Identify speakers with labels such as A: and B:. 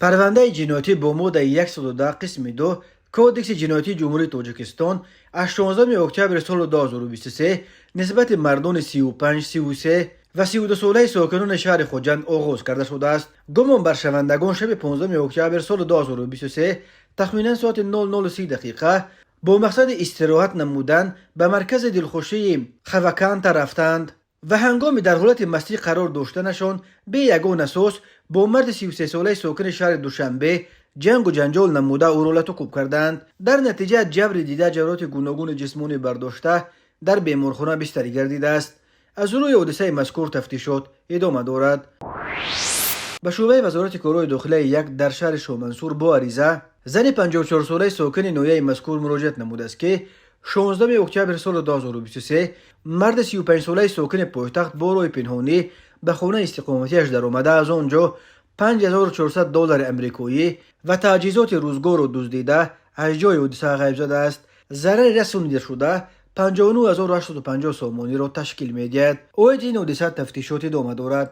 A: Парвандаи ҷиноятӣ бо моддаи 110 қисми 2 Кодекси ҷиноятии Ҷумҳурии Тоҷикистон аз 16 октябри соли 2023 нисбати мардони 35, 33 ва 32-солаи сокинони шаҳри Хуҷанд оғоз карда шудааст. Гумонбаршавандагон шаби 15 октябр соли 2023 тахминан соати 00:30 дақиқа бо мақсади истироҳат намудан ба маркази дилхушии Хаваканта рафтанд ва ҳангоми дар ҳолати мастӣ қарор доштанашон бе ягон асос бо марди 33-солаи сокини шаҳри Душанбе ҷангу ҷанҷол намуда, ӯро латукӯб карданд. Дар натиҷа ҷабри дида ҷароҳати гуногуни ҷисмонӣ бардошта, дар беморхона бистарӣ гардидааст. Аз рӯи ҳодисаи мазкур тафтишот идома дорад. Ба шӯъбаи Вазорати корҳои дохилаи як дар шаҳри Шоҳмансур бо ариза зани 54-солаи сокини ноҳияи мазкур муроҷиат намудааст, ки 16 октябри соли 2023 марди 35-солаи сокини пойтахт бо роҳи пинҳонӣ ба хонаи истиқоматиаш даромада, аз он ҷо 5400 доллари амрикоӣ ва таҷҳизоти рӯзгорро дуздида, аз ҷои ҳодиса ғайб задааст. Зарари расонидашуда 59 850 сомониро ташкил медиҳад. Оиди ин ҳодиса тафтишот идома дорад.